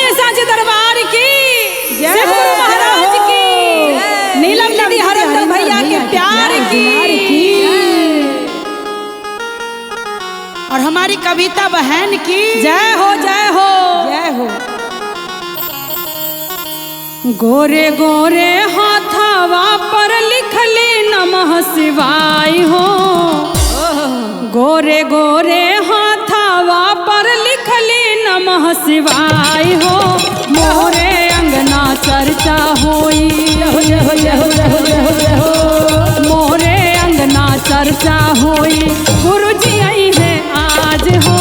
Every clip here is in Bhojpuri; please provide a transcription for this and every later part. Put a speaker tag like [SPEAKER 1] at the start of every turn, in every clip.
[SPEAKER 1] बोलिए सांचे दरबार की, जय गुरु महाराज की, नीलम दीदी हरिंदर भैया के प्यार की
[SPEAKER 2] और हमारी कविता बहन की
[SPEAKER 1] जय हो, जय हो,
[SPEAKER 2] जय हो।
[SPEAKER 1] गोरे गोरे हाथावा पर लिखले नमः शिवाय हो, गोरे गोरे हाथावा पर लिखले नमः शिवाय हो, मोरे अंगना चर्चा होई, मोरे अंगना चर्चा होई, गुरुजी आई है आज हो,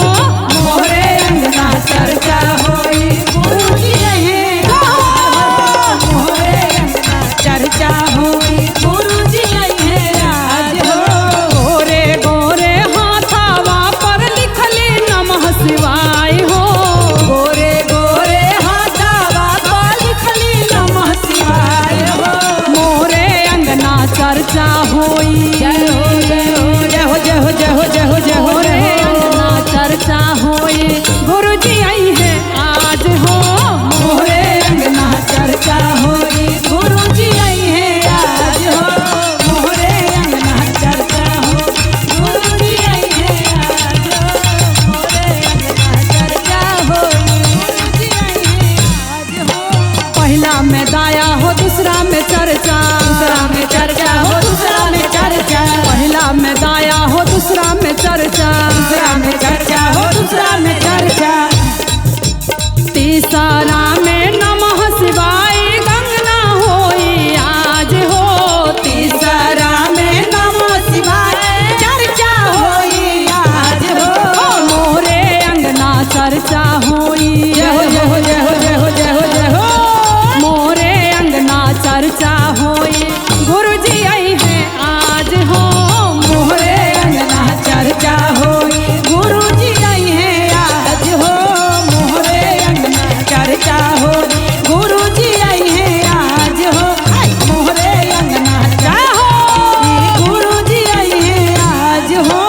[SPEAKER 1] मोरे अंगना चर्चा होई, गुरुजी आई है,
[SPEAKER 2] मोरे अंगना चर्चा होई, गुरुजी आई है आज हो।
[SPEAKER 1] गोरे गोरे हाथावा पर लिखले नमः शिवाय हो,
[SPEAKER 2] गोरे गोरे हाथावा पर लिखले नमः शिवाय हो,
[SPEAKER 1] मोरे अंगना चर्चा होई,
[SPEAKER 2] जय हो, जय हो, जय हो, जय हो, जय हो, जय हो, जय हो,
[SPEAKER 1] मोरे अंगना चर्चा होई, गुरुजी आई है आज हो,
[SPEAKER 2] मोरे अंगना चर्चा होई, गुरुजी आई है आज हो, मोरे अंगना चर्चा हो, गुरुजी आई है आज हो, मोरे अंगना चर्चा होई, गुरुजी आई है आज हो।
[SPEAKER 1] पहला में दाया हो, दूसरा में चर्चा,
[SPEAKER 2] दूसरा में चर्चा हो, दूसरा में चर्चा,
[SPEAKER 1] पहला में दाया हो, दूसरा में चर्चा,
[SPEAKER 2] दूसरा में चर्चा हो, दूसरा में चर्चा,
[SPEAKER 1] तीसरा में नमः शिवाय गंगना होई आज हो,
[SPEAKER 2] तीसरा में नमः शिवाय चर्चा होई आज हो,
[SPEAKER 1] मोरे अंगना चर्चा होई,
[SPEAKER 2] जय हो, जय हो, जय हो, जय हो, जय हो, जय हो,
[SPEAKER 1] मोरे अंगना चर्चा होई, गुरुजी आई है आज हो,
[SPEAKER 2] मोरे अंगना चर्चा होई, गुरुजी आई है आज हो, मोरे अंगना चर्चा होई, गुरुजी आई है आज हो, मोरे अंगना
[SPEAKER 1] जय हो,
[SPEAKER 2] गुरुजी आई है आज हो।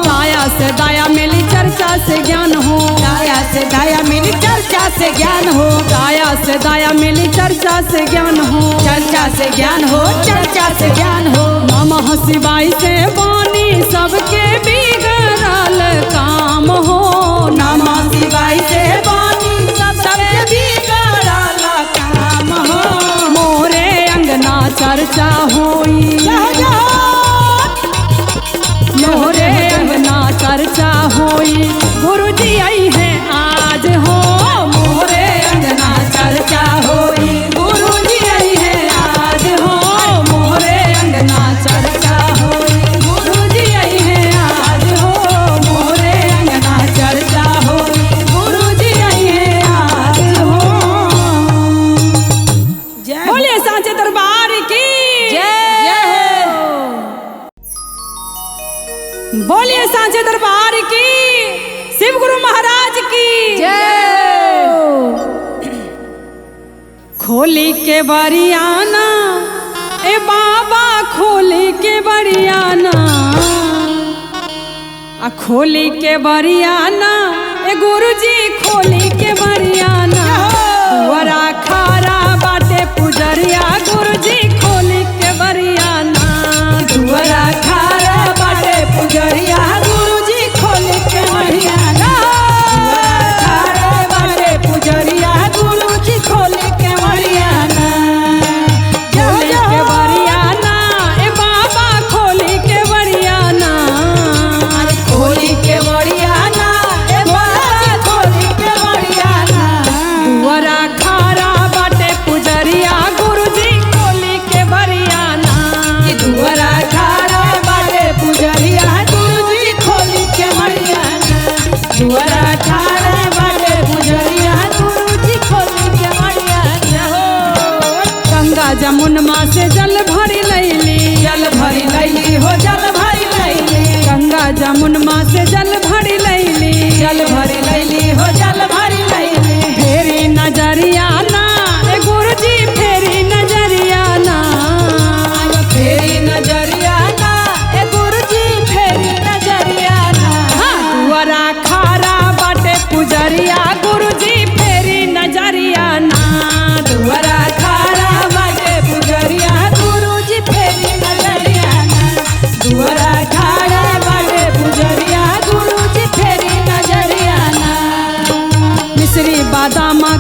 [SPEAKER 1] दाया से दाया मिली चर्चा से ज्ञान हो,
[SPEAKER 2] दाया से दाया मिली चर्चा से ज्ञान हो,
[SPEAKER 1] दाया से दाया मिली चर्चा से ज्ञान हो,
[SPEAKER 2] चर्चा से ज्ञान हो, चर्चा से ज्ञान हो,
[SPEAKER 1] नमः शिवाय से वाणी सबके बिगड़ल काम हो,
[SPEAKER 2] नमः शिवाय से वाणी सबके बिगड़ल काम हो,
[SPEAKER 1] मोरे अंगना चर्चा होई, मोरे अंगना चर्चा होई, गुरुजी आई है आज हो,
[SPEAKER 2] मोरे अंगना चर्चा होई, गुरुजी आई है आज हो,
[SPEAKER 1] मोरे अंगना चर्चा होई,
[SPEAKER 2] गुरुजी आई है आज हो, मोरे अंगना चर्चा होई, गुरुजी आई है आज हो। जय
[SPEAKER 1] बोलिए सांचे दरबार की
[SPEAKER 2] जय हो।
[SPEAKER 1] बोलिए सांचे दरबार की, शिव गुरु महाराज की
[SPEAKER 2] जय।
[SPEAKER 1] खोली के बरियाना ए बाबा, खोली के बरियाना, आ खोली के बरियाना ए गुरुजी, खोली के बरियाना, वरा खारा बाटे पुजरिया, गुरुजी खोली के बरियाना,
[SPEAKER 2] दुआरा खारा बाटे पुजरिया, गुरुजी खोली के बरियाना, दुआरा खारा बाटे पुजरिया, गुरुजी खोली के बरियाना,
[SPEAKER 1] खोली के बरियाना ए बाबा, खोली के बरियाना,
[SPEAKER 2] खोली के बरियाना ए बाबा, खोली के बरियाना,
[SPEAKER 1] दुआरा खारा बाटे पुजरिया, गुरुजी खोली के बरियाना,
[SPEAKER 2] दुआरा खारा बाटे पुजरिया, गुरुजी खोली के बरियाना, दुआरा खारा बाटे पुजरिया, गुरुजी खोली के बरियाना हो।
[SPEAKER 1] गंगा जमुनमा से जल भरी लैली,
[SPEAKER 2] जल भरी लैली हो, जल भरी लैली,
[SPEAKER 1] गंगा जमुनमा से जल भरी लैली,
[SPEAKER 2] जल भरी लैली हो, जल भरी लैली,
[SPEAKER 1] फेरी नजरिया ना ए गुरुजी, फेरी नजरिया ना,
[SPEAKER 2] फेरी नजरिया ना ए गुरुजी, फेरी नजरिया ना,
[SPEAKER 1] हाँ, दुआरा खारा बाटे पुजरिया, गुरुजी फेरी नजरिया।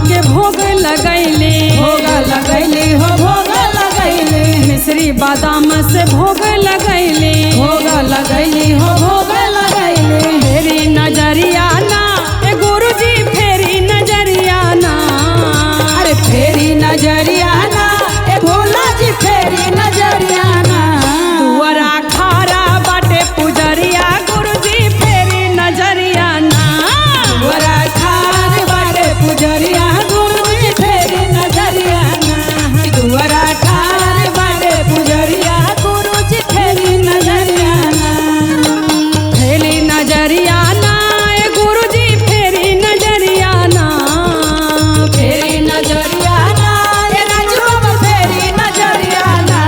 [SPEAKER 1] के भोग लगैले।
[SPEAKER 2] भोग लगैले हो भोग लगैले।
[SPEAKER 1] मिश्री बादाम से भोग लगैले।
[SPEAKER 2] भोग लगैले हो भोग लगैले।
[SPEAKER 1] फेरी नजरिया ना ए गुरुजी फेरी नजरिया ना।
[SPEAKER 2] अरे फेरी नजरिया ना ए भोला जी फेरी नजरिया ना।
[SPEAKER 1] दुआरा खारा बाटे पुजरिया गुरुजी फेरी नजरिया ना।
[SPEAKER 2] दुआरा खार बाटे पुजरिया गुरुजी फेरी नजरिया ना। दुआरा खार बाटे पुजरिया गुरुजी फेरी नजरिया ना।
[SPEAKER 1] फेरी नजरिया ना ए गुरुजी फेरी नजरिया ना।
[SPEAKER 2] फेरी नजरिया ना ए राजू बाबा फेरी नजरिया ना।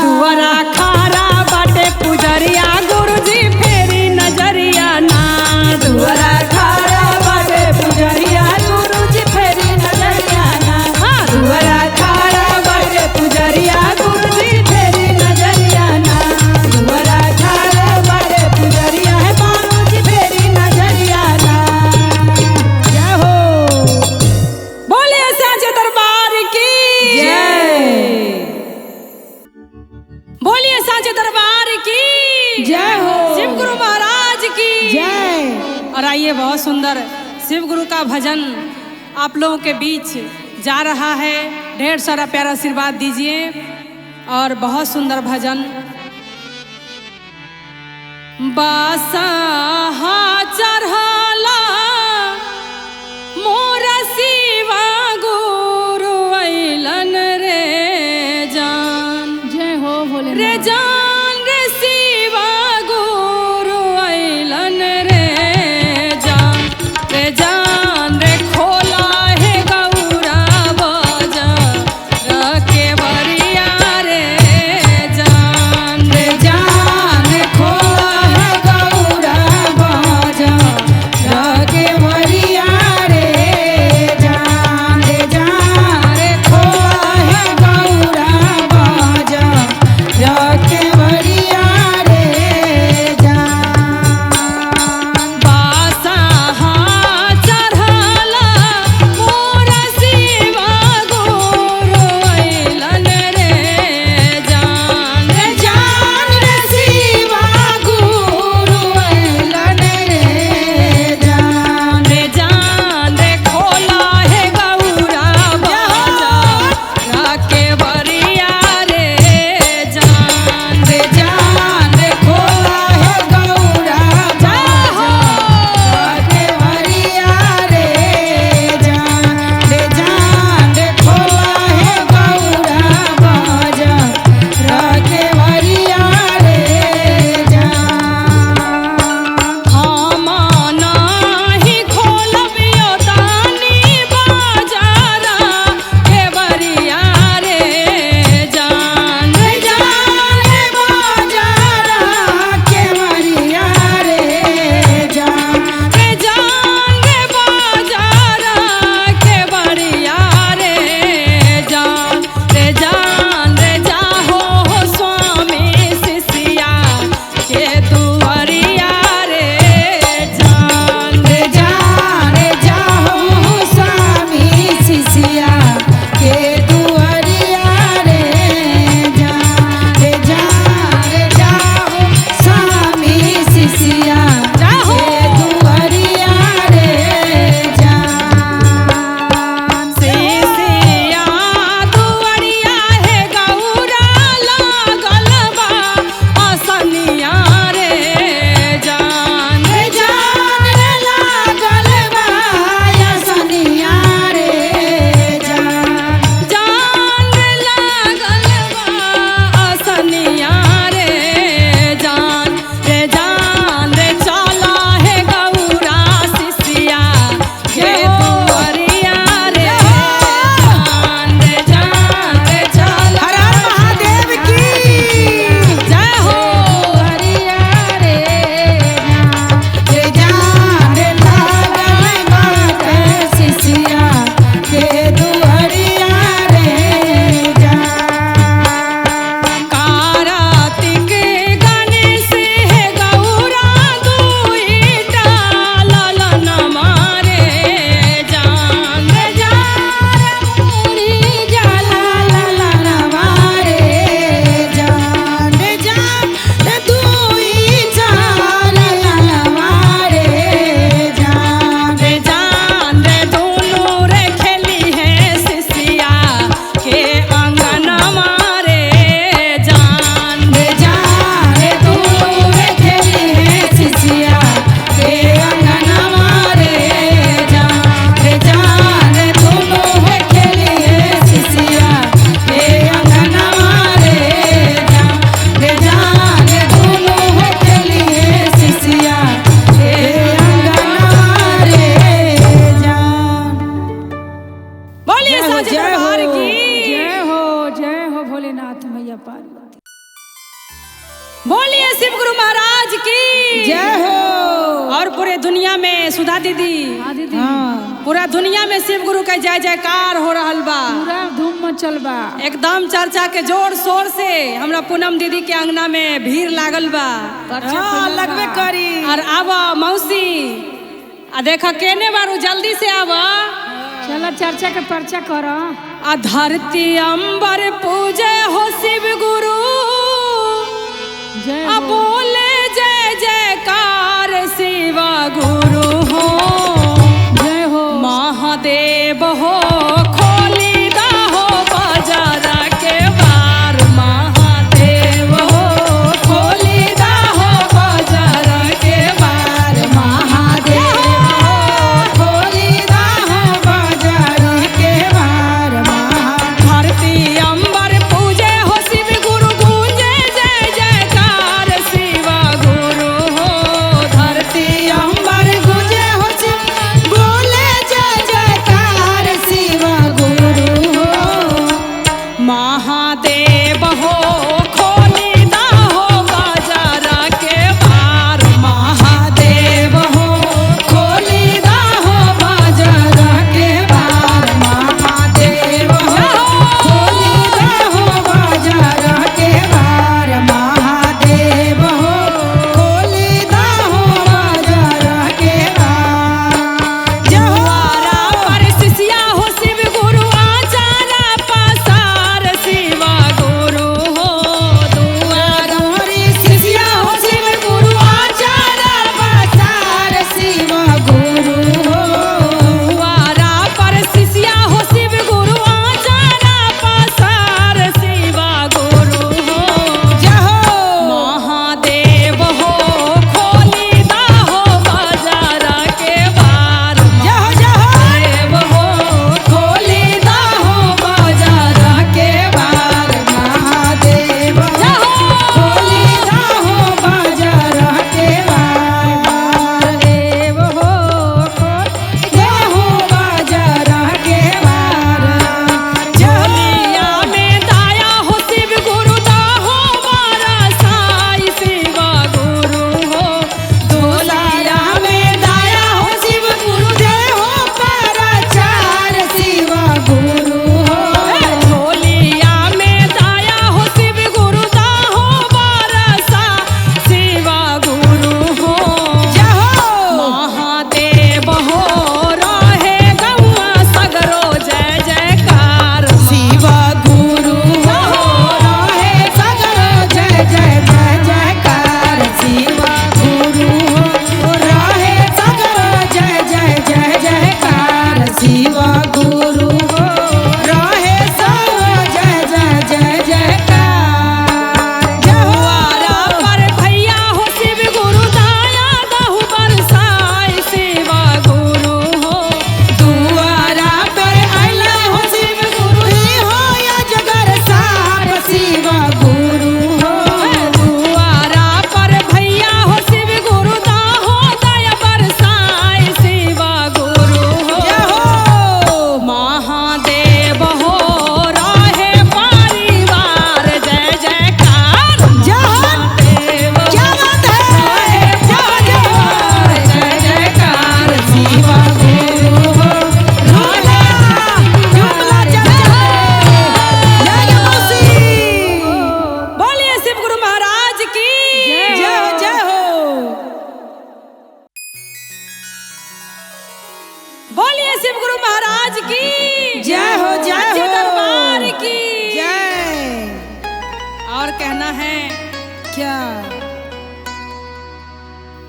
[SPEAKER 1] दुआरा खारा बाटे पुजरिया गुरुजी फेरी नजरिया ना।
[SPEAKER 2] दुआरा खारा बाटे पुजरिया गुरुजी फेरी नजरिया ना।
[SPEAKER 1] हाँ।
[SPEAKER 2] दुआरा खारा बाटे पुजरिया गुरुजी फेरी नजरिया ना। दुआरा खारा बाटे पुजरिया है गुरुजी फेरी नजरिया ना। जय हो।
[SPEAKER 1] बोलिए साचे दरबार की
[SPEAKER 2] जय।
[SPEAKER 1] बोलिए साचे दरबार की
[SPEAKER 2] जय हो।
[SPEAKER 1] शिव गुरु महाराज की
[SPEAKER 2] जय।
[SPEAKER 1] और आइए बहुत सुंदर शिव गुरु का भजन आप लोगों के बीच जा रहा है। ढेर सारा प्यारा आशीर्वाद दीजिए और बहुत सुंदर भजन। बासा चढ़ाला मोरा शिवा गुरु अइलन रे जान।
[SPEAKER 2] जय हो भोले
[SPEAKER 1] रे जान रे शिवा गुरु अइलन रे जान। रे जान रे खोला हे गौरा बजा के बरिया रे जान।
[SPEAKER 2] रे जान खोला है गौरा बाजा
[SPEAKER 1] बोलिए शिव गुरु महाराज की
[SPEAKER 2] जय हो।
[SPEAKER 1] और पूरे दुनिया में सुधा दीदी,
[SPEAKER 3] हाँ दीदी,
[SPEAKER 2] हाँ।
[SPEAKER 1] पूरा दुनिया में शिव गुरु के जय जयकार हो रहल बा,
[SPEAKER 3] पूरा धूम मचल बा।
[SPEAKER 1] एकदम चर्चा के जोर शोर से हमरा पूनम दीदी के अंगना में भीड़ लागल बा।
[SPEAKER 2] हाँ, लगबे करी।
[SPEAKER 1] और आवा मौसी, आ देखा केने बारू, जल्दी से आवा।
[SPEAKER 3] चलो चर्चा के पर्चा करो।
[SPEAKER 1] आ धरती अंबर पूजे हो शिव गुरु,
[SPEAKER 3] जय
[SPEAKER 1] आ
[SPEAKER 3] हो।
[SPEAKER 1] बोले जय जयकार शिवा गुरु हो,
[SPEAKER 3] जय हो।
[SPEAKER 1] महादेव हो खोली दाहो बाजारा के बार, महादेव हो खोली दाहो बाजारा के बार,
[SPEAKER 2] महादेव हो खोली दाहो बाजार के बार,
[SPEAKER 1] धरती अंबर पूजे हो शिव गुरु, गूंजे जय जयकार शिवा गुरु हो, धरती
[SPEAKER 2] अंबर गुजे हो शिव बोले जय जयकार शिवा गुरु हो,
[SPEAKER 1] महादेव हो खोली दाहो बाजारा के बार,
[SPEAKER 2] महादेव हो खोली दाहो बाजार के बार, महादेव हो खोली दाहो बाजार के बार, महादेव हो खोली दाहो बाजार के बार।
[SPEAKER 1] द्वारा पर शिष्या हो शिव गुरु, आचारा पासार शिवा गुरु हो, दुआरा
[SPEAKER 2] हरि शिष्या हो शिव गुरु, आचारा पासार शिवा गुरु हो,
[SPEAKER 1] द्वारा पर शिष्या हो शिव गुरु, आचारा पासार शिवा गुरु हो,
[SPEAKER 2] जय हो।
[SPEAKER 1] महादेव हो खोली दाहो बाजारा के बार,
[SPEAKER 2] जय हो जय हो।
[SPEAKER 1] देव हो
[SPEAKER 2] खोली दाहो बाजार के बार, महादेव हो खोली दाहो बाजार के बार,
[SPEAKER 3] देव हो
[SPEAKER 2] दाहो बाजार के बार,
[SPEAKER 1] झोलिया में दाया हो शिव गुरु, दाहो मारा साई शिवा गुरु हो,
[SPEAKER 2] दोसारा में दाया हो शिव गुरु, देहो पराचार शिवा गुरु हो,
[SPEAKER 1] झोलिया में दाया हो शिव गुरु, दाहो मारा सा शिवा गुरु हो,
[SPEAKER 2] जय हो।
[SPEAKER 1] महादेव हो रहे गौआ सगरो जय जयकार,
[SPEAKER 2] शिवा गुरु हो रहे सगर जय जय जय जयकार, शिवा गुरु हो रहे सगर जय जय जय जयकार, शिवा गुरु हो रहे सगर जय जय जय जयकार। जय हो।
[SPEAKER 1] द्वारा पर भैया हो शिव गुरु, दाया दाहु बरसाई शिवा गुरु हो,
[SPEAKER 2] दुआरा पर अइला हो शिव गुरु, ही हो या जगर साप शिवा गुरु हो,
[SPEAKER 1] दुआरा पर भैया हो शिव गुरु, दाहो दया बरसाई शिवा गुरु हो,
[SPEAKER 2] जय हो।
[SPEAKER 1] महादेव हो रहे परिवार जय जयकार,
[SPEAKER 2] जय हो।
[SPEAKER 1] महादेव
[SPEAKER 2] क्या बात है, जय जय
[SPEAKER 1] जय जयकार
[SPEAKER 2] शिवा गुरु हो झूला झूला चल जय जय मौसी।
[SPEAKER 1] बोलिए शिव गुरु महाराज की
[SPEAKER 2] जय हो जय हो।
[SPEAKER 1] बोलिए शिव गुरु महाराज की
[SPEAKER 2] जय हो जय
[SPEAKER 1] सच्चे
[SPEAKER 2] हो।
[SPEAKER 1] दरबार की
[SPEAKER 2] जय।
[SPEAKER 1] और कहना है
[SPEAKER 2] क्या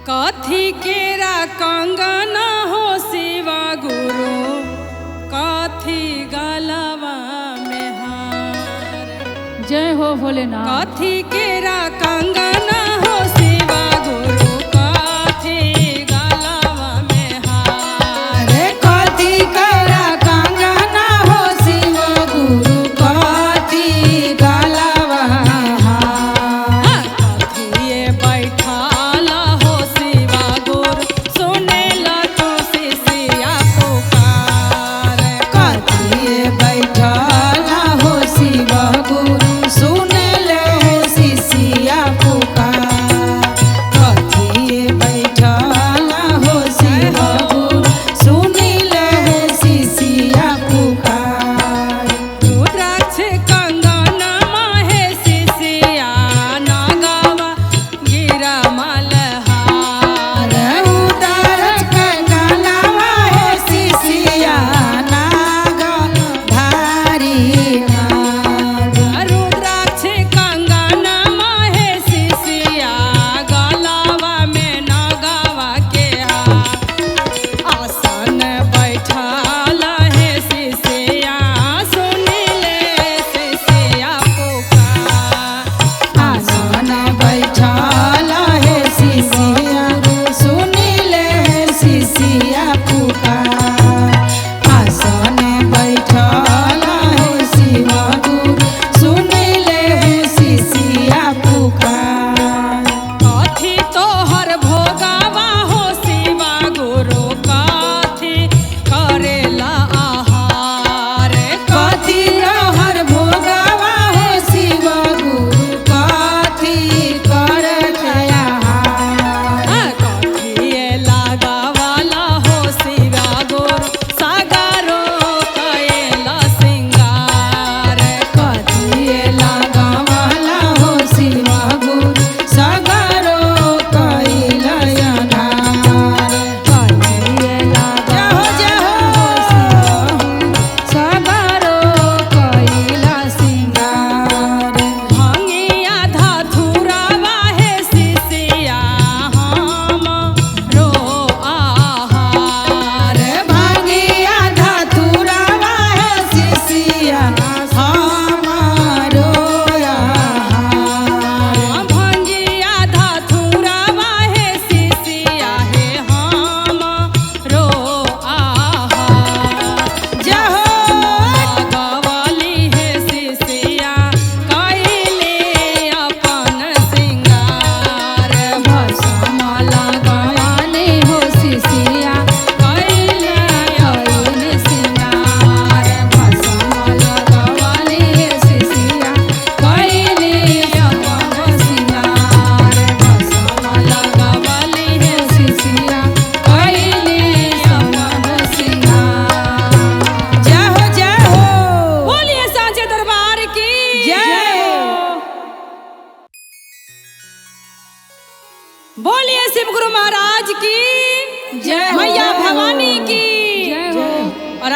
[SPEAKER 1] कथी केरा कंगना हो शिवा गुरु, कथी गलवा में हार,
[SPEAKER 3] जय हो भोलेनाथ।
[SPEAKER 1] कथी केरा कंगना हो शिवा गुरु, कथी गलवा में हार,
[SPEAKER 2] अरे कथी करा कंगना हो शिव गुरु, कथी गलवा हार।
[SPEAKER 1] कथिए बैठाला हो शिवा गुरु, सुनेला तू शिष्या पुकार,
[SPEAKER 2] कथिए बैठला हो शिव गुरु, सुन ले हो शिष्या पुकार।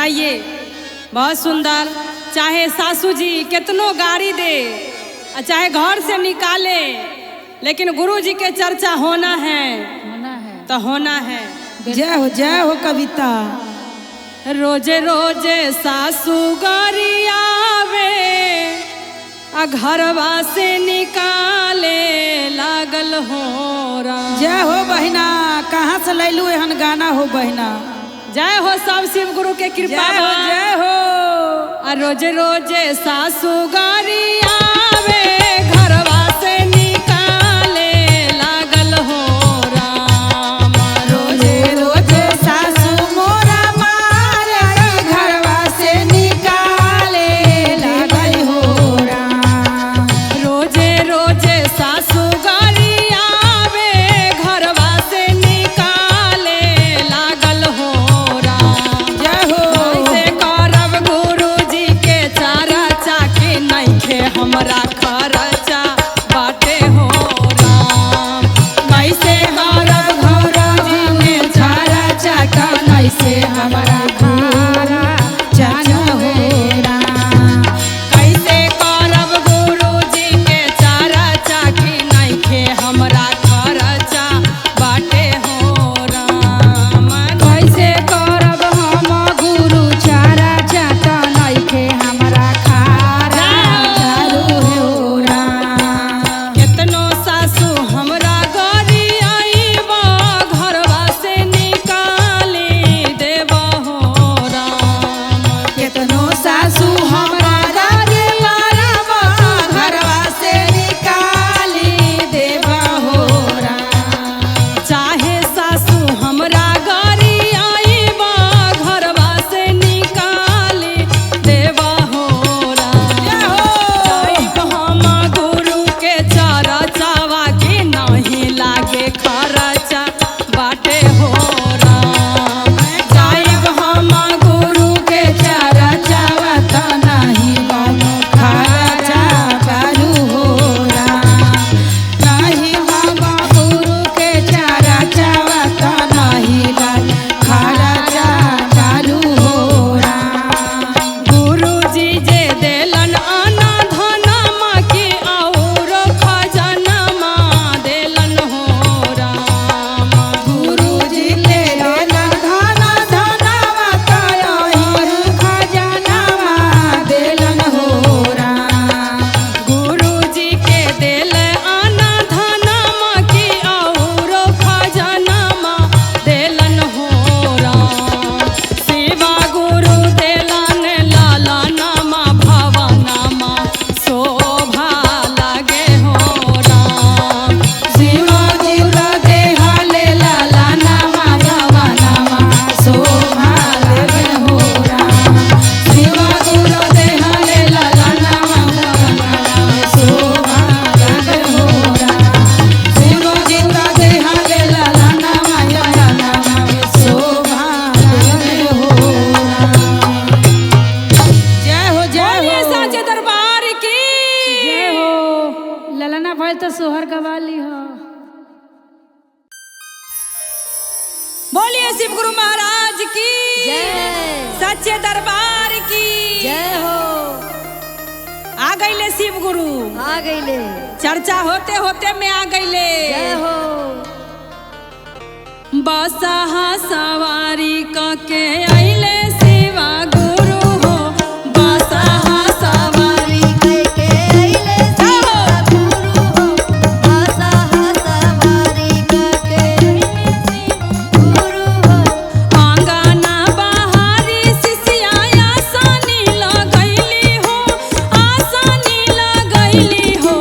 [SPEAKER 1] सुनाइए। बहुत सुंदर। चाहे सासू जी कितनो गाड़ी दे और चाहे घर से निकाले, लेकिन गुरु जी के चर्चा होना है,
[SPEAKER 3] होना है
[SPEAKER 1] तो होना है।
[SPEAKER 2] जय हो, जय हो कविता।
[SPEAKER 1] रोजे रोजे सासू गारी आवे आ घरवा से निकाले लागल हो राम।
[SPEAKER 2] जय हो बहिना, कहाँ से लैलू एहन गाना हो बहिना।
[SPEAKER 1] जय हो, सब शिव गुरु के कृपा।
[SPEAKER 2] जय हो, जय हो।
[SPEAKER 1] आ रोजे रोजे सासू गारी आवे घरवा से निकाले लागल हो राम।
[SPEAKER 2] रोजे रोजे सासू मोरा मारे घरवा से निकाले लागल हो राम।
[SPEAKER 1] रोजे रोजे सासू गारी आवे घरवा से निकाले लागल हो राम।
[SPEAKER 2] जय हो।
[SPEAKER 1] कैसे करब गुरु जी के चारा चाकी नइखे हमरा खर्चा बाटे हो राम। कैसे करब गुरु जी के चारा चाका
[SPEAKER 2] कैसे हमरा खारा चाचा हो राम।
[SPEAKER 1] कैसे करब गुरु जी के चारा चाकी नइखे हमरा खर्चा बाटे हो राम।
[SPEAKER 3] कैसे करब हम गुरु चारा चाटा नइखे हमरा खारा
[SPEAKER 2] चारू हो राम।
[SPEAKER 1] केतनो सासू हमरा गरी आईबा घरवा से निकाली देबा हो राम।
[SPEAKER 2] केतनो सासू हमरा गारी मारबा घरवा से निकाली देबा हो राम।
[SPEAKER 1] चाहे सासू हमरा गरी आईबा घरवा से निकाली देबा हो राम।
[SPEAKER 2] जय हो।
[SPEAKER 1] जाइब हम गुरु के चरचावा के नहीं लागे खर्चा बाटे हो राम। जाइब हम गुरु के
[SPEAKER 2] चरचावा त नाही बानो खर्चा चारू हो राम। नाही बाबा गुरु के चरचावा त नाही बानो खर्चा चारू हो राम।
[SPEAKER 1] गुरुजी जे देलन आना धनमा के और खजनमा देलन हो राम।
[SPEAKER 2] गुरुजी के देलन धन धनवा तोर खजनावा देलन हो राम।
[SPEAKER 1] गुरुजी के देल आना धनमा के और खजनमा देलन हो राम। शिवा गुरु देलन लाला नामा भवनामा शोभा लागे हो राम।
[SPEAKER 2] शिवा गुरु देहले लाला नामा भवनामा शोभा लागे हो राम। शिवा गुरु देहले लाला नामा भवनामा शोभा लागे हो राम। शिवा गुरु देहले लाला नामा भवनामा शोभा लागे हो राम। जय हो, जय
[SPEAKER 1] बोलिए
[SPEAKER 2] हो।
[SPEAKER 1] साचे दरबार की
[SPEAKER 3] जय हो। ललना भाई तो सोहर गवाली हो।
[SPEAKER 1] बोलिए शिव गुरु महाराज की
[SPEAKER 4] जय।
[SPEAKER 1] सच्चे दरबार की
[SPEAKER 4] जय हो।
[SPEAKER 1] आ गईले शिव गुरु।
[SPEAKER 4] आ गईले।
[SPEAKER 1] चर्चा होते होते में आ गईले।
[SPEAKER 4] जय हो।
[SPEAKER 1] बसहा सवारी कके आइले शिवा गुरु हो। बसहा सवारी
[SPEAKER 4] के अइले शिवा गुरु हो। बसहा सवारी के गुरु हो।
[SPEAKER 1] आंगना बहारी सिसिया आसानी लगैली हो, आसानी लगैली हो।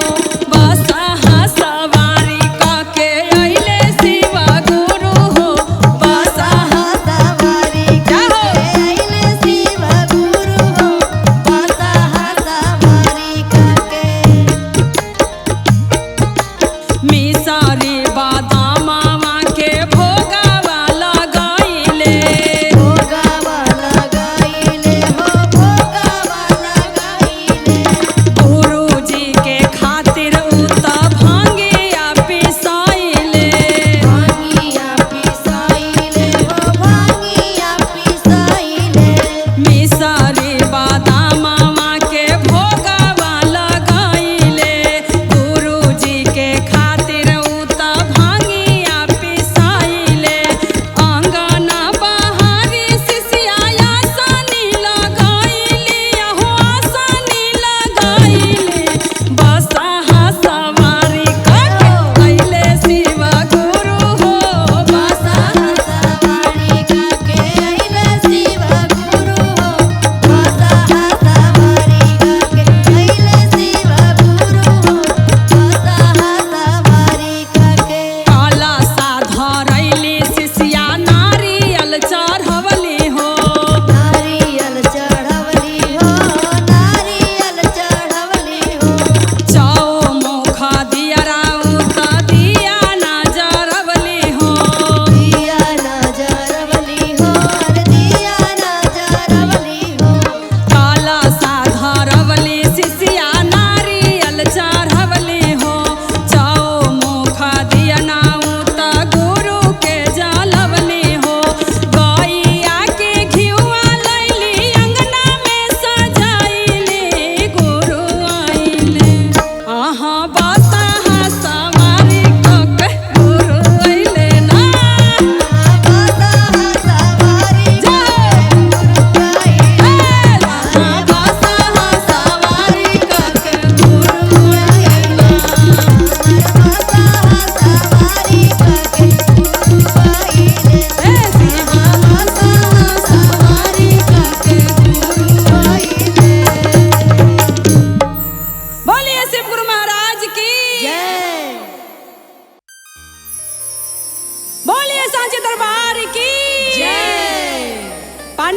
[SPEAKER 1] बसहा सवारी कके आइले शिवा गुरु हो। बसहा
[SPEAKER 4] सवारी
[SPEAKER 1] जय हो।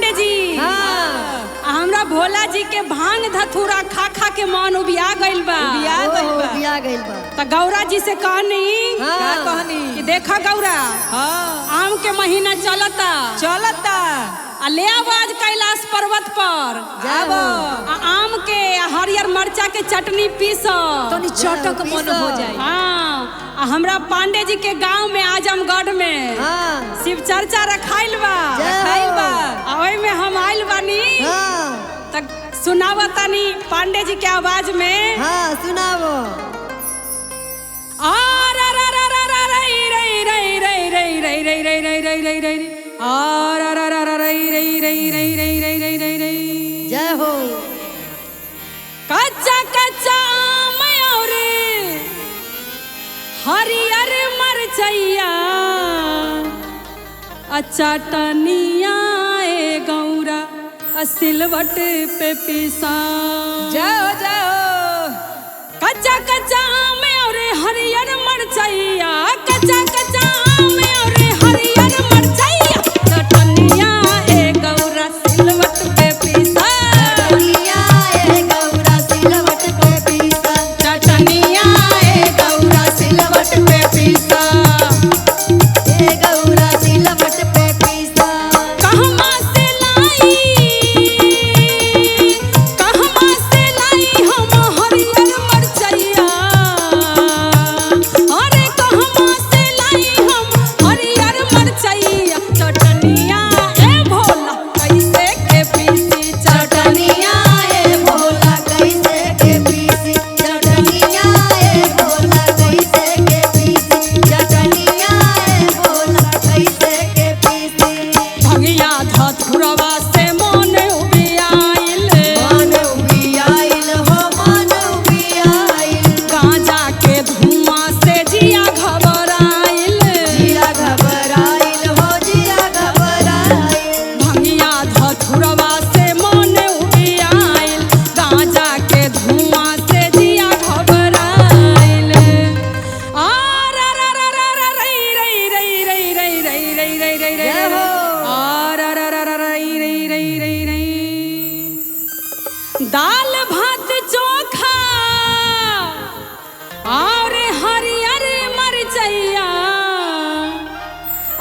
[SPEAKER 1] पांडे जी।
[SPEAKER 4] हाँ।
[SPEAKER 1] हमरा भोला जी के भांग धतूरा खा खा के मन उबिया गइल बा।
[SPEAKER 2] उबिया गइल बा।
[SPEAKER 4] उबिया गइल बा।
[SPEAKER 1] त गौरा जी से कहनी।
[SPEAKER 4] हाँ।
[SPEAKER 2] का कहनी?
[SPEAKER 1] कि देखा गौरा,
[SPEAKER 2] हाँ,
[SPEAKER 1] आम के महीना चलता
[SPEAKER 2] चलता,
[SPEAKER 1] आ ले आवाज कैलाश पर्वत पर
[SPEAKER 4] जाओ।
[SPEAKER 1] आ आम के आ हरियर मरचा के चटनी पीस।
[SPEAKER 3] तनी चटक मन हो जाए।
[SPEAKER 1] हाँ, आ हमरा पांडे जी के गांव में आजमगढ़ में
[SPEAKER 4] हाँ।
[SPEAKER 1] शिव चर्चा रखाइल बा।
[SPEAKER 4] रखाइल
[SPEAKER 2] बा।
[SPEAKER 1] आ ओहि में हम आइल बानी।
[SPEAKER 4] हाँ।
[SPEAKER 1] त सुनावतानी पांडे जी के आवाज में।
[SPEAKER 4] हाँ, सुनावो।
[SPEAKER 1] आ रा रा रा रा रा रई रई रई रई रई रई रई रई रई रई रई रई आ रा रा रा रा रई रई रई रई रई रई रई रई रई।
[SPEAKER 4] जय हो।
[SPEAKER 1] कच्चा कच्चा आम और हरियर मरचैया आ चटनिया ए गौरा आ सिलवट पे पिसा।
[SPEAKER 2] जय हो, जय हो।
[SPEAKER 1] कच्चा कच्चा आम और हरियर मरचैया, कच्चा कच्चा आम और हरियर मरचैया, चटनिया ए गौरा सिलवट पे पिसा।
[SPEAKER 4] चटनिया ए गौरा सिलवट पे पीसा।
[SPEAKER 1] चटनिया ए गौरा सिलवट पे पीसा।
[SPEAKER 4] ए गौरा सिलवट पे पीसा।
[SPEAKER 1] कहवा से लाई, कहवा से लाई हम हरियर मरचैया, अरे कहवा से लाई हम हरियर मरचैया, चटनिया ए भोला कैसे के पीसी।
[SPEAKER 4] चटनिया ए भोला कैसे के पीसी। चटनिया ए भोला कैसे के पीसी। चटनिया ए भोला कैसे के पीसी।
[SPEAKER 1] भंगिया धतुरवा से मन उबियाइल,
[SPEAKER 4] मन उबियाइल हो, मन उबियाइल।
[SPEAKER 1] गांजा के धुआं से जिया घबराइल,
[SPEAKER 4] जिया घबराइल हो, जिया घबराइल।
[SPEAKER 1] भंगिया धतुरवा से मन उबियाइल, गांजा के धुआं से जिया घबराइल। आ रा रा रा रा रा रई रई रई रई रई रई रई रई रई रई।
[SPEAKER 4] जय हो।
[SPEAKER 1] आ रा रा रा रा रई रई रई रई रई। दाल भात चोखा और हरियर मरचैया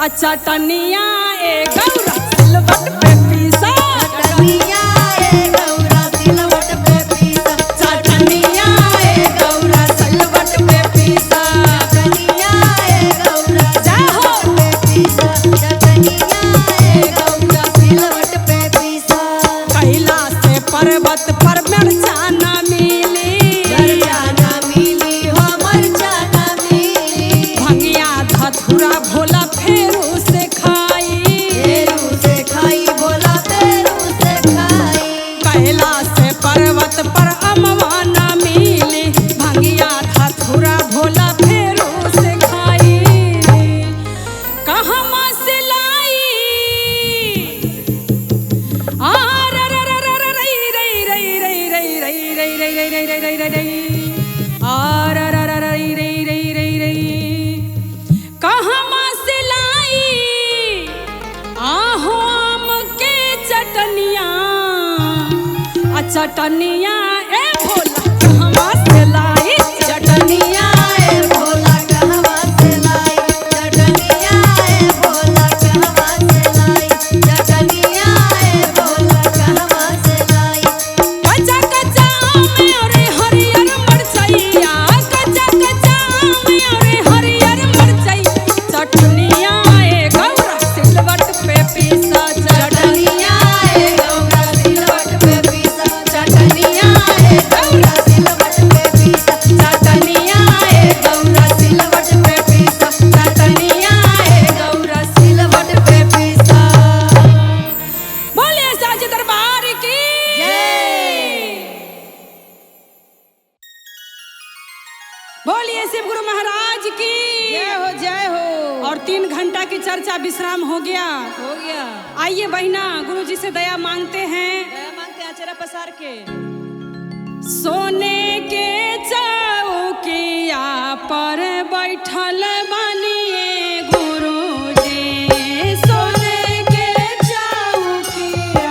[SPEAKER 1] आ चटनिया ए गौरा सिलवट पे पीसा।
[SPEAKER 4] चटनिया ए गौरा सिलवट पे पीसा।
[SPEAKER 1] चटनिया ए गौरा सिलवट पे पीसा।
[SPEAKER 4] चटनिया ए गौरा
[SPEAKER 1] जय हो।
[SPEAKER 4] पे पीसा। चटनिया ए गौरा सिलवट पे पीसा।
[SPEAKER 1] कैलाश से पर्वत पर मरचा ना मिली,
[SPEAKER 4] मरचा ना मिली हो, मरचा ना मिली।
[SPEAKER 1] भंगिया धतूरा भोला फेरू से खाई,
[SPEAKER 4] फेरू से खाई भोला फेरू से खाई।
[SPEAKER 1] कैलाश से पर्वत पर अमवा ना मिली, भंगिया धतूरा भोला फेरू से खाई। कहवा से लाई आ रा रा रा रा रा रई रई रई रई रई रई रई रई रई रई रई रई रई रई आ रा रा रा रई रई रई रई रई। कहवा से लाई आहो आम के चटनिया आ चटनिया ए भोला कहवा से लाई।
[SPEAKER 4] चटनिया ए भोला कहवा से लाई। चटनिया ए भोला कहवा से लाई। चटनिया ए भोला कहवा से लाई।
[SPEAKER 1] कच्चा कच्चा आम और हरियर मरचैया, कच्चा कच्चा आम और हरियर मरचैया, चटनिया ए गौरा सिलवट पे पीसा।
[SPEAKER 4] चटनिया ए गौरा सिलवट पे पीसा। चटनिया ए गौरा सिलवट पे पीसा। चटनिया ए गौरा सिलवट पे पीसा। चटनिया ए गौरा सिलवट पे पीसा।
[SPEAKER 1] बोलिए साचे दरबार की
[SPEAKER 4] जय।
[SPEAKER 1] बोलिए शिव गुरु महाराज की
[SPEAKER 2] जय हो, जय हो।
[SPEAKER 1] और 3 घंटा की चर्चा विश्राम हो गया।
[SPEAKER 2] हो गया।
[SPEAKER 1] आइए बहिना गुरु जी से दया मांगते हैं।
[SPEAKER 2] दया मांगते हैं आचरा पसार के।
[SPEAKER 1] सोने के चौकिया पर बैठल बनिए गुरुजी, सोने के चौकिया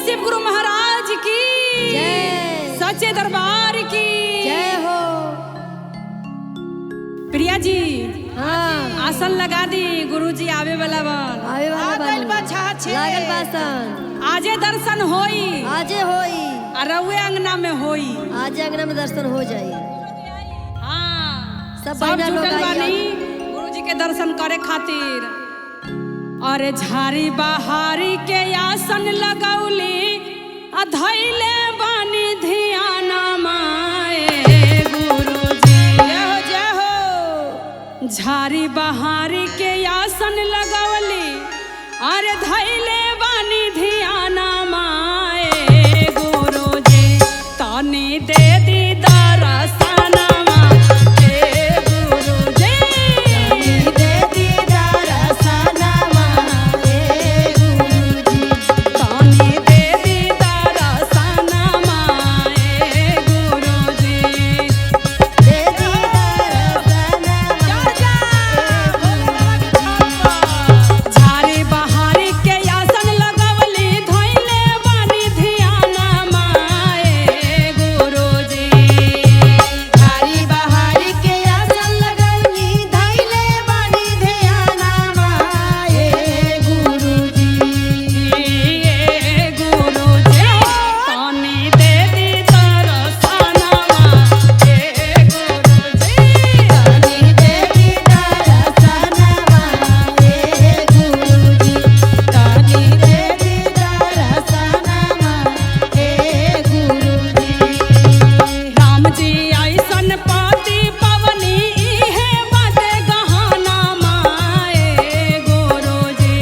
[SPEAKER 1] शिव गुरु महाराज की
[SPEAKER 4] जय।
[SPEAKER 1] सच्चे दरबार की
[SPEAKER 4] जय हो।
[SPEAKER 1] प्रिया जी
[SPEAKER 4] हाँ
[SPEAKER 1] आसन लगा दी, गुरुजी आवे वाला बन।
[SPEAKER 4] आवे वाला
[SPEAKER 2] आ गइल
[SPEAKER 4] बानी।
[SPEAKER 2] बा छाछे।
[SPEAKER 4] लागल बासन।
[SPEAKER 1] आजे दर्शन होई
[SPEAKER 4] आजे होई।
[SPEAKER 1] आ रउए अंगना में होई।
[SPEAKER 4] आजे अंगना में दर्शन हो जाई।
[SPEAKER 1] हाँ
[SPEAKER 4] सब
[SPEAKER 1] सब
[SPEAKER 4] बहिना लोग
[SPEAKER 1] जुटल
[SPEAKER 4] आई
[SPEAKER 1] बानी गुरुजी के दर्शन करे खातिर। अरे झारी बहारी के आसन लगौली आ धैले बानी धियाना माए गुरुजी।
[SPEAKER 2] जय हो जय हो।
[SPEAKER 1] झारी बहारी के आसन लगौली अरे धैले बानी धियाना माए गुरुजी। तनी दे दी दरसनमा ए गुरुजी।
[SPEAKER 2] दे दीदार सनमा ए गुरुजी।
[SPEAKER 1] तनी दे दी दरसनमा ए गुरुजी।
[SPEAKER 4] दे दीदार सनमा।
[SPEAKER 2] जा भोले बाबा के छाप पर।
[SPEAKER 1] झारी बहारी के आसन लगवली धइले बानी धियाना माए गुरुजी।
[SPEAKER 2] हरी बहारी के आसन लगौली धैले बानी ध्याना माए गुरुजी।
[SPEAKER 1] ए गुरुजी तनी दे दी दरसनमा ए गुरुजी।
[SPEAKER 2] तनी दे दीदार सनमा ए गुरुजी। तनी दे दीदार सनमा ए गुरुजी।
[SPEAKER 1] राम जी ऐसन पाती पवनी इहे बाटे गहना माए गुरुजी।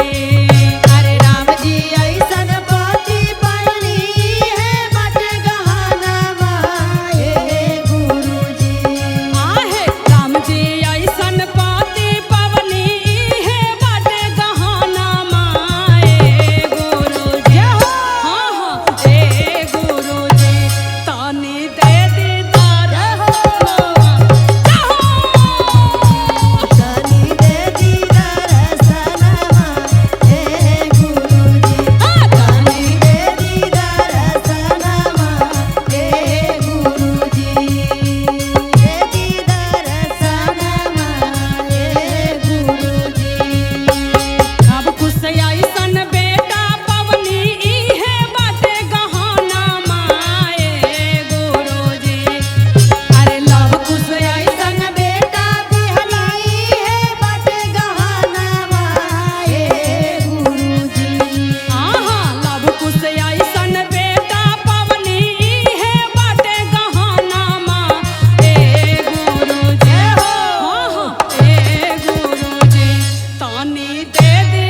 [SPEAKER 2] अरे राम जी ऐसन पति पवनी है बट गहना माए गुरुजी।
[SPEAKER 1] आहे राम जी ऐसन पाती पवनी इहे बाटे गहना माए गुरुजी। हाँ हाँ ए गुरुजी तनी दे दी दरसनमा।
[SPEAKER 2] तनी दे दीदार सनमा ए गुरुजी। तनी दे दीदार सनमा ए गुरुजी। दे दीदार सनमा ए गुरुजी।
[SPEAKER 1] अब खुश ऐसन बेटा पवनी इहे बाटे गहना माए गुरुजी। अरे लव कुश ऐसन
[SPEAKER 2] ऐसन बेटा बिहलाई है बट गहना माए गुरुजी।
[SPEAKER 1] आहा लव कुश ऐसन बेटा पवनी इहे बाटे गहना माए गुरुजी। हाँ हाँ ए गुरुजी तनी दे दी